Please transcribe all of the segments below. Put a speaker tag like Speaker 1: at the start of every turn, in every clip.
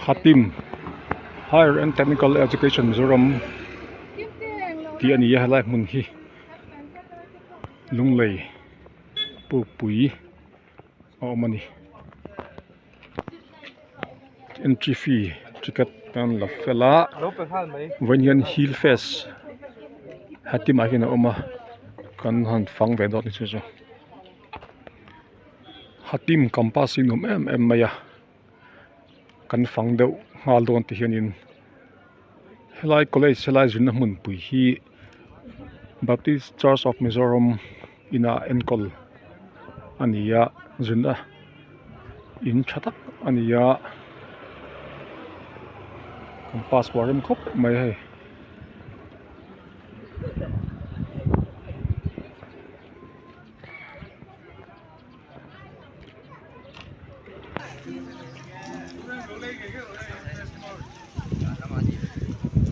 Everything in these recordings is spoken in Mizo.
Speaker 1: Hatim Higher and Technical Education Mizoram tih a ni a helai hmun hi Lunglei pukpui a awm a ni entry fee ticket an la fel a vawiin hian hill face Hatim ah hian a awm a kan han fang ve dawt ni chu chu. Hatim campus hi nuam em em mai a kan fang deuh nghal dawn ti hianin helai college helai zirna hmunpui hi Baptist Church of Mizoram ina enkawl a ni a zirna in tha tak a ni a campus pawh a rem khawp mai hei.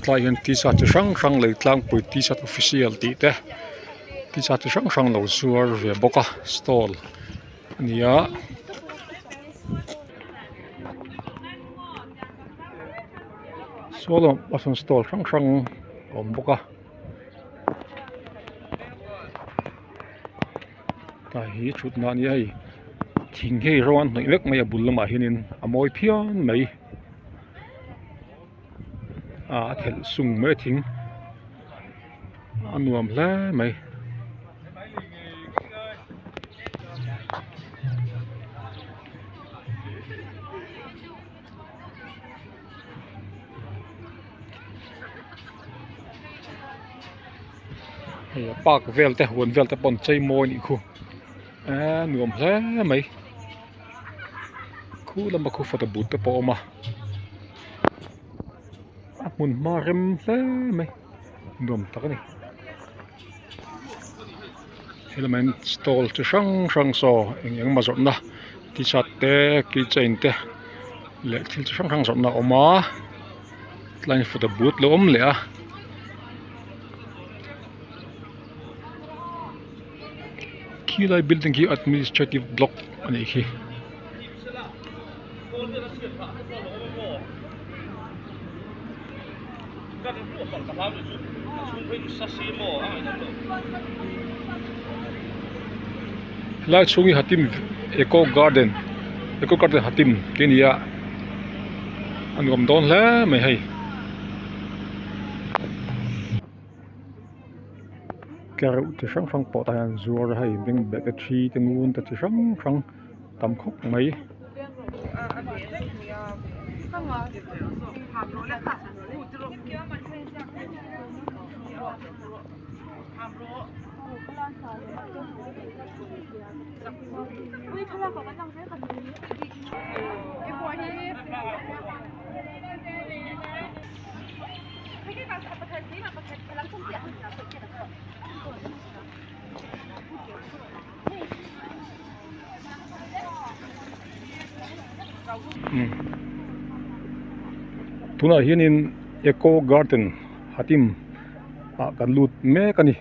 Speaker 1: Tlai hian t-shirt chi hrang hrang lei tlangpui t-shirt official tih te t-shirt chi hrang hrang lo zuar ve bawk a stall a ni a. Saw lamah sawn stall hrang hrang a awm bawk a. Tlai hi thutna a nia hei thing hi rawng an hnawih vek mai a bul lamah hianin a mawi phian mai ah a thelh sung mai a thing a nuam hle mai. Hei a park vel te huan vel te pawh an chei mawi anih khu eee nuam hle mai khu lama khu photo booth te pawh a awm a a hmun hma rem hle mai nuam tak a ni helamah hian stall chi hrang hrang saw eng eng emaw zawrhna t-shirt te keychain te leh thil chi hrang hrang zawrhna a awm a tlaiin photo booth lo awm leh a khilai building khi administrative block a nih khi. Helai chhung hi Hatim Eco Garden Eco Garden Hatim tih a ni a a nuam dawn hle mai hei. Tlereuh chi hrang hrang pawh tah hian an zuar a hei bengbeh te thi te ngun te chi hrang hrang tam khawp mai. Tunah hianin Eco Garden Hatim ah kan lut mek a ni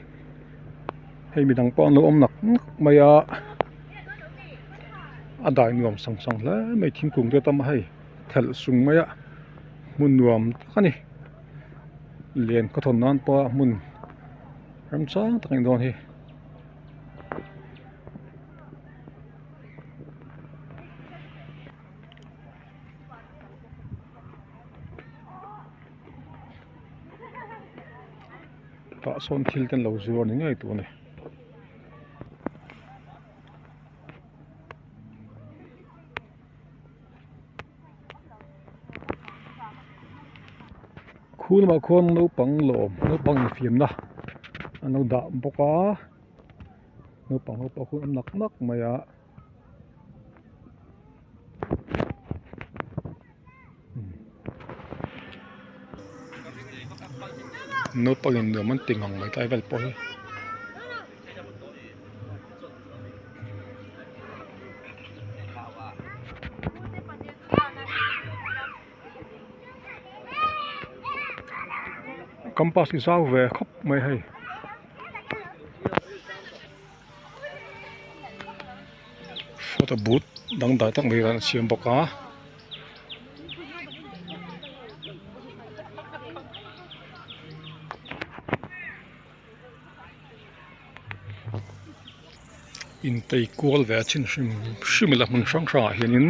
Speaker 1: hei midang pawh an lo awm nak nak mai a a dai nuam sang sang hle mai thingkung te a tam a hei thelh sung mai a hmun nuam tak a ni len khaw thawn nan pawha hmun remchang tak a nih dawn hi. Tah sawn thil te an lo zuar ni ngei tur a ni. Khu lamah khuan naupang lawm naupang infiamna an lo dah bawk a naupang ho pawh khu an awm nak nak mai a. Naupang in nuam an ti ngang mai tlai vel pawh hi. Campus hi zau ve khawp mai hei. Photo booth dangdai tak mai an siam bawk a. Intei kual ve a chin hrim hrim ila hmun hrang hrangah hianin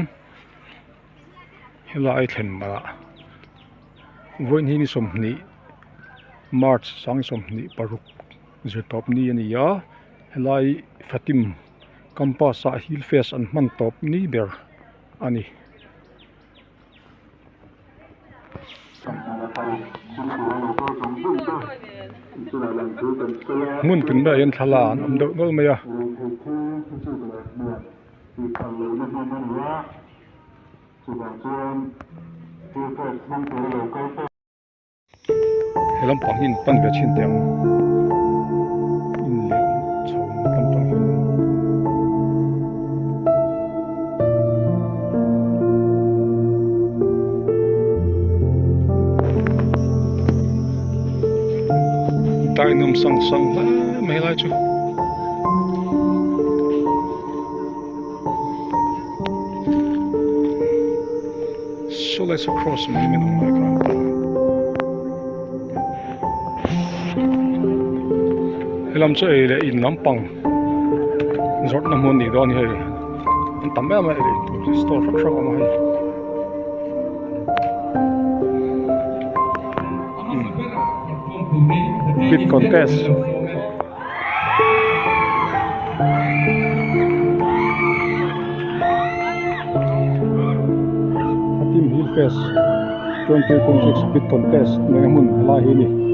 Speaker 1: helai thlen malh ah vawiin hi ni sawmhnih march sang 26 zirtawp ni a ni a helai fatim campus ah hill fest an hman tawp ni ber a ni. Hmun tin maiah hian thla la an awm deuh nual mai a. He lampang hi in pan ve thin teh ang in leh chho lampang hian in. Dai nuam sang sang hle mai helai chu. Saw lai saw cross mai mai an awm lai kha an ta. Helam chu ei leh in lampang zawrhna hmun a nih dawn hi hei an tam em a ei leh in tur store hrang hrang a awm a hei. Bid contest. Hatim Hill Fest 2026 Bid Contest neih a hmun helai hi a ni.